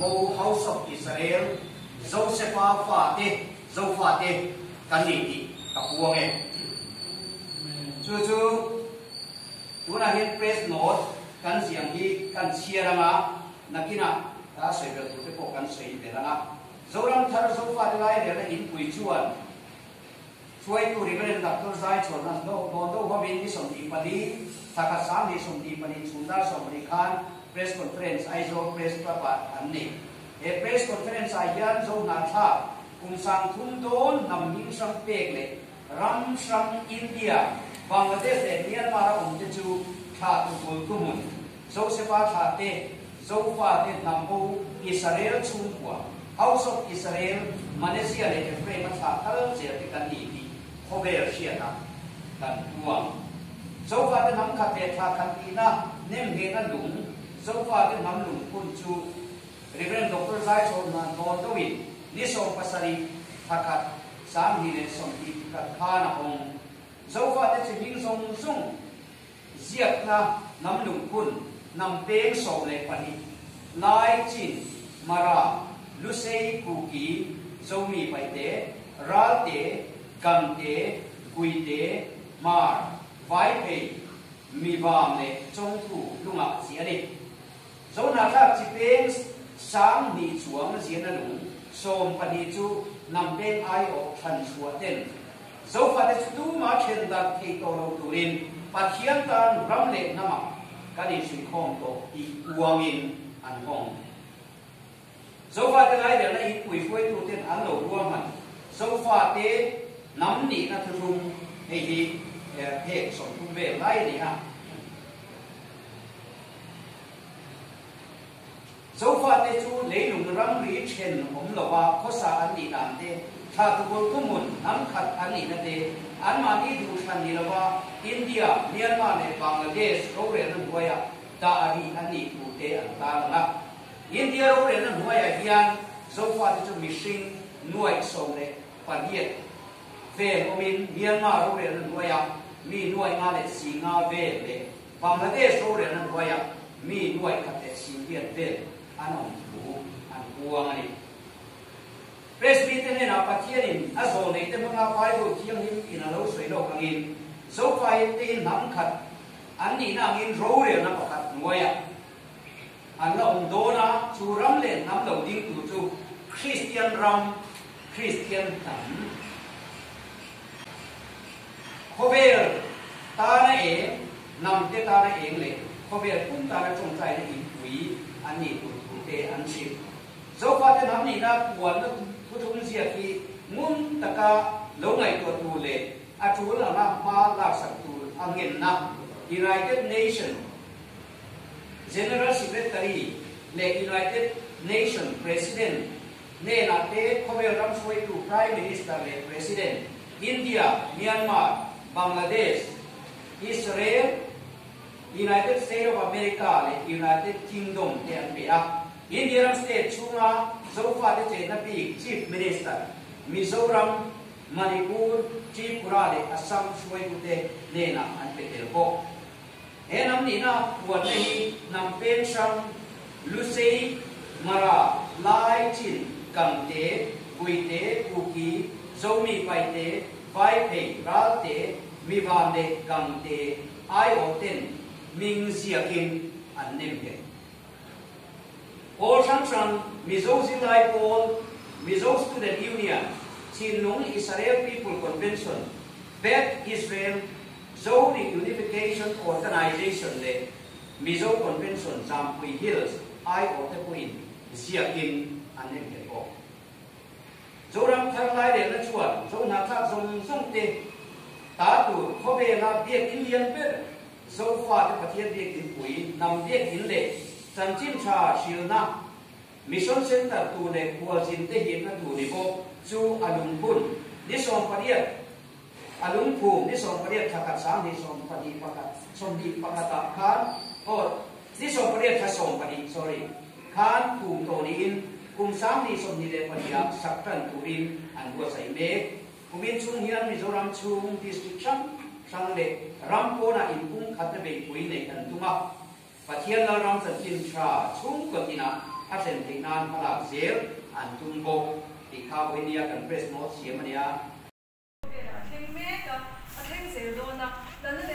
bo House of Israel, Josefa fate, Zofate kan ni tih ka puang e. Chu chu tunah hian press note kan ziang hi kan chhiar anga, nakinah ka sawi belh tur te pawh kan sawi belh anga. Zoram thar Zofate lairelna inpui chuan Hruaitu Reverend Doctor Zai Chhawn a hlawh dawn deuh hovin ni 24, thla khat 2020 chhun dar 20 khan Press Conference Aizawl Press Club ah an nei. He Press Conference ah hian Zohnahthlak kum 30 dawn hnam hming hrang pek leh ram hrang India, Bangladesh leh Myanmar a awm te chu thlah tu bul thuhmun Josefa thlah te, Zofa te hnam bo Israel chhungkua, House of Israel, Malaysia leh Ephraim a thlah kal zel te kan ni tih khawvel hriatah kan puang. Zofa te hnam khat leh thlah khat tihna nem nghehna lung, Zofa te hnam lungphun chu Rev. Doctor Zaichhawn Dawn Doin ni 17 thla khat 2021 khan a hawng. Zofa te chi hming zawng zawng Ziakna hnam lungphun, hnam peng 12, Lai, Chin, Mara, Lusei, Kuki, Zomi, Paite, Ralte, Gangte, Guite, Hmar, Vaiphei, Mivang leh Chawngthu lungah ziah a ni. Zohnahthlak chi peng 2000 chuang ziahna lung 12 chu hnam peng aiawh thlan chhuah ten Zofate chu tuma then darh thei tawh lo turin Pathian tan ram leh hnamah kan inhruikhawm tawh tih uangin an hawng. Zofate lairelna inpui hruaituten an lo ruahman Zofate hnam nihna thuthlung hei hi phek 30 vel lai a ni a. Zofate chu leilung ramri then awm lova khawsa an nih dan te, thla tukul thuhmun hnam khat an nihna te, anmahni duhthlan ni lova India, Myanmar leh Bangladesh rorelna hnuaiah dah rih an nih thu te an tarlang a. India rorelna hnuaiah hian Zofate chu mihring nuaih 18 vel awmin Myanmar rorelna hnuaiah mi nuaih nga leh si nga vel leh Bangladesh rorelna hnuaiah mi nuaih khat leh 80 vel an awm thu an puang a ni. Presbyte hnenah Pathianin a zawhneihte hmanga Bible thianghlim in a lo sawi lawk angin Zofaite hi hnam khat an nihna angin rorelna pakhat hnuaiah an la awm dawn a, chu ram leh hnam lo ding tur chu Kristian ram, Kristian hnam. Khawvel tana eng, hnamte tana eng leh khawvel pum tana tawngtaina inpui an nih tur thu te an hrilh. Zofate hnam nihna puanna thuthlung ziak hi ngun taka lo ngaihtuah tur leh a tul anga hma laksak tur a ngenna United Nation General Secretary leh United Nation President hnenah te khawvel ram hruaitu Prime Minister leh President, India, Myanmar, Bangladesh, Israel, United State of America leh United Kingdom te an pe a. India ram state chhunga Zofate chenna bik Chief Minister, Mizoram, Manipur, Tripura leh Assam hruaitute hnenah an pe tel bawk. He hnam nihna puanna hi hnam peng hrang, Lusei, Mara, Lai, Chin, Gangte, Guite, Kuki, Zomi, Paite, Vaiphei, Ralte, Mivan leh Gangte aiawh ten hming ziakin an nem nghet. Pawl hrang hrang, Mizo Zirlai Pawl, Mizo Student Union, Chinlung Israel People Convention, Beth Israel, Zo Reunification Organisation leh Mizo Convention Zampui Hills aiawhte pawhin ziakin an nem nghet bawk. Zoram thar lairelna chuan Zohnahthlak zawng zawng te ta tur khawvela biakin lian ber Zofate Pathian biakin pui hnam biakin leh chanchin tha hrilna Mission Centre tur leh khualzin te hipna tur ni bawk chu a lungphun ni 18 A lungphum ni 18 thla khat 2021 21 ah khan aw ni 18 thla 12 sorry khan phum tawh niin kum 2024 ah sak tan turin an buatsaih mek. Kumin chhung hian Mizoram chhung district hrang hrang leh ram pawnah inpumkhatna beihpui neih an tum a. Pathian Lalram chanchin tha chhungkaw tinah. a thlen theih nan hmalak zel an tum bawk tih kha vawinia kan press note siam a nia. Khawvelah a thleng mek a, a thleng zel dawn a, lalna leh.